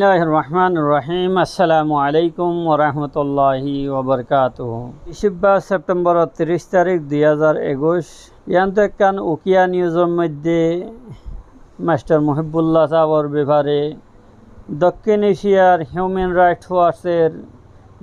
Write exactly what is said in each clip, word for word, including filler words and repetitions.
Bismillahir Rahmanir Rahim. Assalamu alaikum wa rahmatullahi wa barakatuhu. Bicibbar September tiríc tarík dui házar ekuic. Yián to ekkán ukiya newsor moidde Mastor Muhibbullah sábor befare Dokkin Eciyar Human Rights Watchor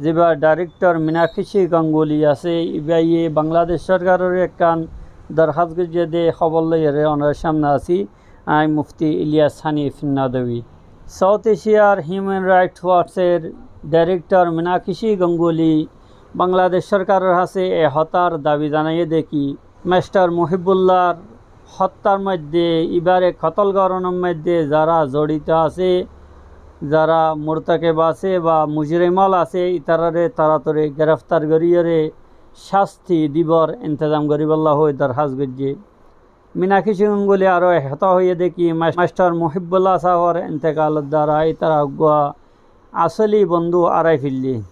ziba director Minakshi Ganguly asé, ibaye Bangladec sorkarore ekkán dorhas goijjé de hóbor loiyóre onorar samne así. Añí Mufti Ilyas Hanif Nadwi. South Eciyar Human Rights Watchor director Minakshi Ganguly Bangladec sorkaror hañsé e hotár dabi zanaiyé de ki, Mastor Muhibbullár hottár moidde, ibáre kotol gorónor moidde zará zorito asé, zará murtakeb asé ba mujrim ól asé, itarare toratori gereftar goríyore cásti dibor intezam goríbolla hoi dorhas goijjé. Minakshi Ganguly aró e hotá hoiyé de ki, Mas-, Mastor Muhibbullah sábor intekalor duara itará uggúa asóli bondú árai félaiye.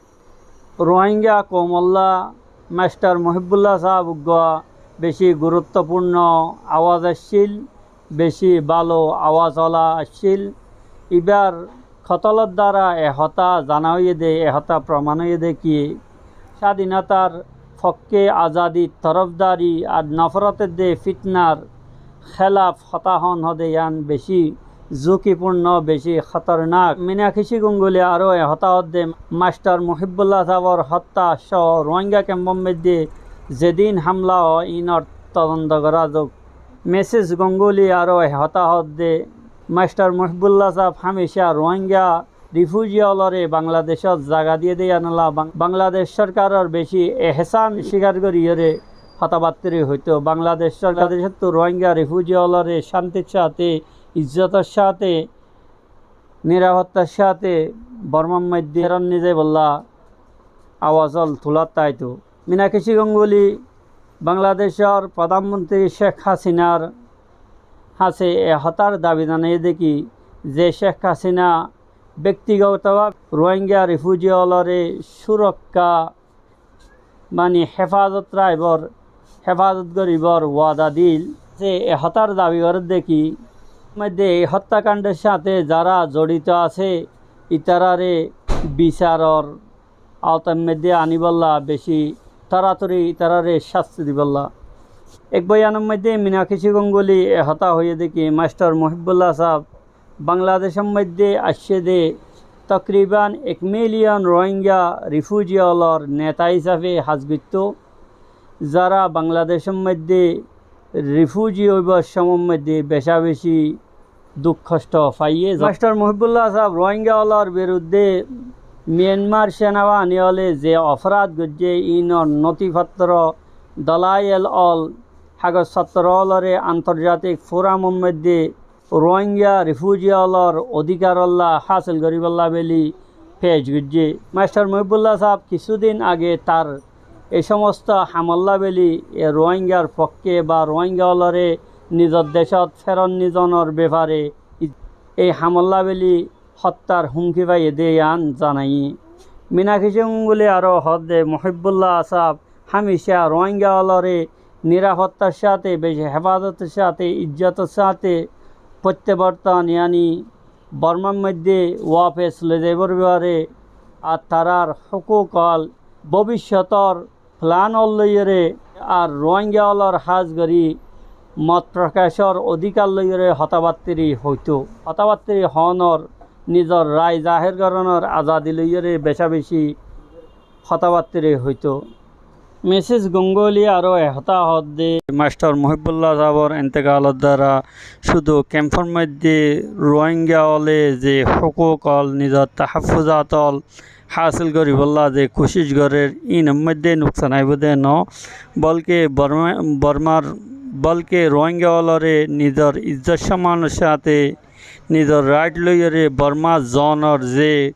Rohingya koumolla Mastor Muhibbullah sáb uggúa beci guruttofurno awaz accíl, beci bála awaz ola accíl. Ibár kotolor duara e hotá zana óiye de, e hotá proman óiye de ki, sádinotar fokké, azadir torofdari ar noforotor de fitnar hélaf hotá hoón hode yián beci zukifurno, beci hótornak. Minakshi Ganguly aró e hotá hoó de, Mastor Muhibbullah sábor hottá só Rohingya kempor moidde zedún hamla ó, inor todonto gorá zouk. Misis Ganguly aró e hotá hoó de, Mastor Muhibbullah sáb hámica Rohingya rifuji ólore Bangladecót zaga diyé de yiánolla Bang-, Bangladec sorkaror beci ehsán cíkar goríyore hotábattári hoitó. Bangladec sorkar Bangladecóttu Rohingya rifuji ólore cántir sáte, izzotor sáte, nirafottar sáte Bormar moidde feron nizaibólla awaz ól tulat táito. Minakshi Ganguly Bangladecór prodán montiri Cek Hasinar hañsé e hotár dabi zanaiyé de ki, ze Cek Hasina bektigotobabe Rohingya rifuji ólore surokká mani hefazot raibor, hefazot goríbor wada diíl. Ze e hotár dabi goré de ki, moidde e hottákandor sáte zará zorito asé, itarare bisaror aotar moidde aníbolla, beci toratori itarare cásti dibólla. Ek boyanor moidde Minakshi Ganguly e hotá hoiyé de ki, Mastor Muhibbullah sáb Bangladecór moidde aiccé de tokriban ek miliyon Rohingya rifuji ólor neta hísafe ham goittó, zará Bangladecór moidde rifuji óibar cómor moidde beca beci duk hoctó faiyé. Mastor Muhibbullah sáb Rohingya ólor birudde Miyanmar senabahini óle ze oforad goijjé, inor notifottoro, dalail ól, hagos fottoro ólore antorjatik foramor moidde Rohingya rifuji ólor odikarolla hásil goríbolla buli pec goijjé. Mastor Muhibbullah sáb kissúdin age tar e cómosto hamolla buli e Rohingyar fokké ba Rohingya ólore nizor decót feron nizonor befare i-, e hamolla buli hottár humki faiyé de yián zanaiyé. Minakshi Ganguly aró hoó de Muhibbullah sáb hámica Rohingya ólore nirafottar sáte, beci hefazotor sáte, izzotor sáte fottíborton, yáni Bormar moidde wafes loi zaibor befare, ar tarár hókuk ól, bobiccotor plan ól loiyóre, ar Rohingya ólor hás gorí mot prokacor odikar loiyóre hotábattári hoitó. Hotábattári hoónor, nizor rai zahér gorónor azadi loiyóre beca beci hotábattári hoitó. Misis Ganguly aró e hotá hoó de, Mastor Muhibbullah sábor intekalor duara cúdu kemfor moidde Rohingya óle ze hókuk ól, nizor tahaffuzat ól hásil goríbolla ze kucíc gorér, inor moidde nuksan aibó de no, bolke Borma-, Bormar, bolke Rohingya ólore nizor izzot sommanor sáte, nizor rait loiyóre Borma zonor ze